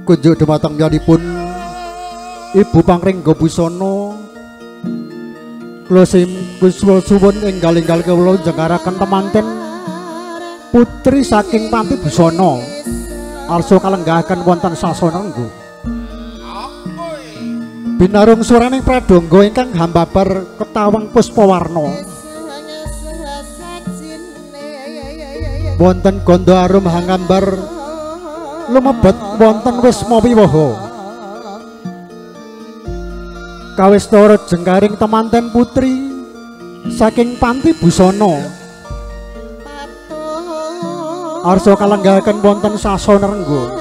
Kunjuk dumateng myanipun Ibu Pangringga Busana kula suwun enggal-enggal kawula jengaraken temanten putri saking Panti Busana arsa kalenggahaken wonten sasana renggo. Binarung swaraning pradonga ingkang hambabar ketawang puspawarna. Wonten gandha arum hangambar lumebet wonten wisma wiwaha. Kawistara jengkaring temanten putri saking Panti Busana arsa kalenggahaken wonten sasana renggo.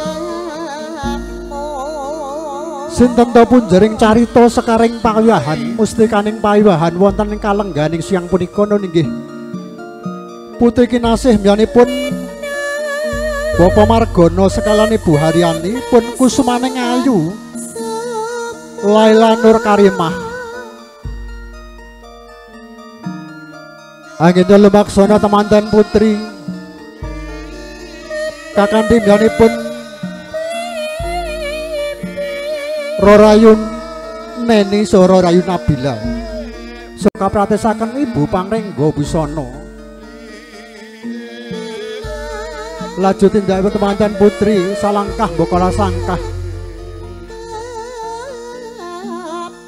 Sinten ta punjering carita sekaring pawiwahan mustikaning pawiwahan wonten ing kalenggahaning siang punika nun inggih putri kinasih myanipun Bapak Margono sekalian Ibu Haryani pun kusumaning ayu Laila Nur Karimah. Anggen lumaksana temanten putri kakandhi myanipun Rorayun Neni saha Rorayun Nabila. Saka pratesaken Ibu Pangringga Busana. Laju tindakipun temanten putri salangkah mbokala sangkah.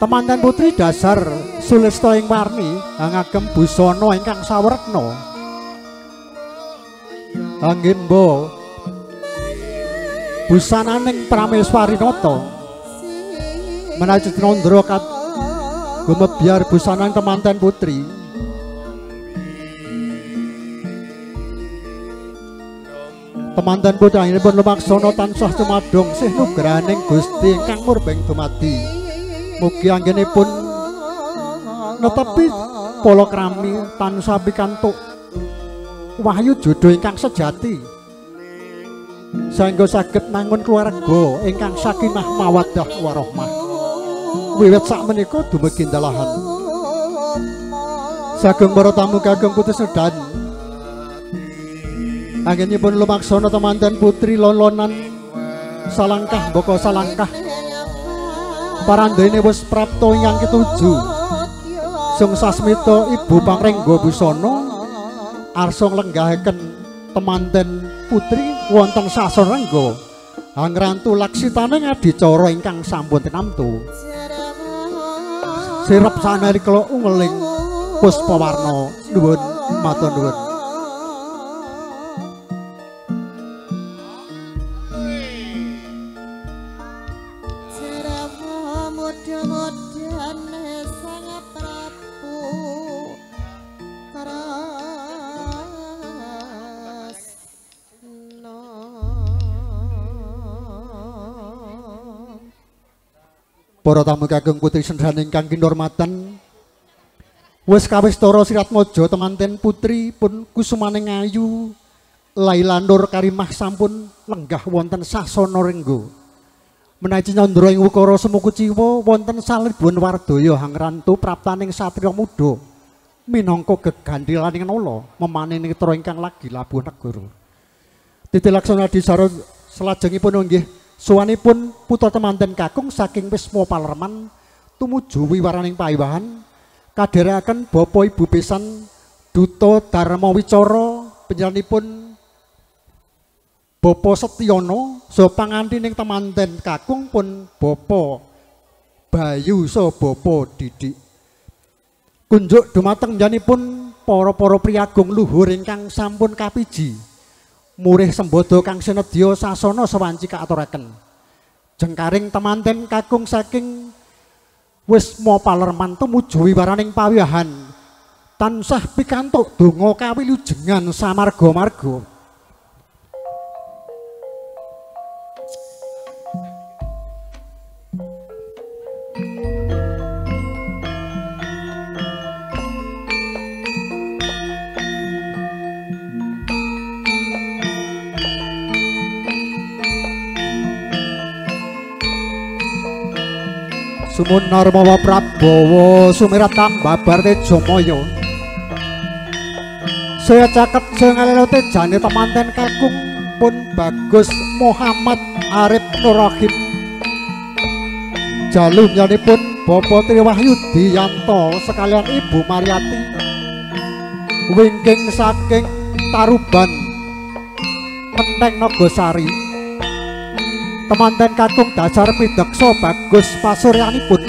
Temanten putri dasar sulista ing warni hangagem busana ingkang sawerna. Anggimba busananing Prameswarinata menawi tinandra kat gumebyar busananing temanten putri. Temanten putri anggenipun lumaksana tansah cumadong sih nugrahaning Gusti ingkang murbeng dumadi. Mugi anggenipun netepi palakrami tansah pikantuk wahyu jodho ingkang sejati saengga saged mangun keluarga ingkang sakinah mawaddah warahmah. Wiwit sakmenika dumugi dalahan. Sagung para tamu kagem putih sedan. Anggenipun lumaksana temanten putri lon-lonan salangkah mbaka salangkah. Parandene wis prapta ingkang ketujuh. Sung sasmita Ibu Pangringga Busana arsa nglenggahaken temanten putri wonten sasana rengga hangrantu laksitaning adicara ingkang sampun tinamtu. Sirep sanalika ungeling puspawarna. Nuwun matur nuwun. Para tamu kagem putri sendran ingkang kinurmatan, wis kawistara Siratmaja temanten putri pun kusumaning ayu Laila Nur Karimah sampun lenggah wonten sasana renggo. Menawi nyandra ing ukara semu kuciwa wonten salibun wardaya hangrantu praptaning satriya muda minangka gegandhilaning nala memane netra ingkang lagi labuh negara. Titi laksana disara salajengipun nggih suwanipun putra temanten kakung saking Wisma Palerman tumuju wiwaraning pawiwahan kadherekaken bapa ibu besan Duta Dharma Wicara panjenenganipun Bapak Setiono saha pangantining temanten kakung pun Bapak Bayu saha Bapak Didik. Kunjuk dumateng panjenenganipun para-para priyagung luhur ingkang sampun kapiji murih sembada kang sinedya sasana sewanci kaaturaken. Jengkaring temanten kakung saking Wisma Palerman tumuju wiwaraning pawiwahan tansah pikantuk donga kawilujengan samarga-marga. Sumun Narmawa Prabawa sumirat babar Tejamaya. Saya caket saya ngalelo tejane temanten kakung pun Bagus Muhammad Arif Nurrahim. Jalu nyanipun Bapak Triwahyu Diyanto sekalian Ibu Mariati wingking saking Taruban Menteng Nogosari. Temanten kakung dasar pideksa bagus pasuryanipun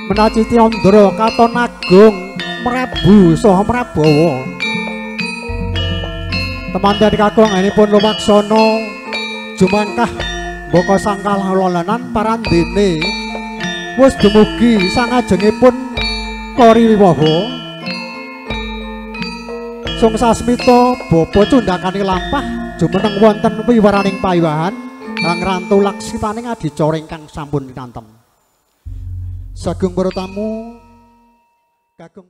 menaciti Andra katon agung Mrabu saha Mrabawa. Temanten kakung anipun lumaksana jumangkah mbaka sangkal lolanan parandene wis dumugi sangajengipun Kori Wiwaha. Sung sasmita bapa cundhakane lampah jumeneng wonten wiwaraning pawiwahan kang rantu laksitaning adicara ingkang sampun tinantem. Sagung para tamu, kagem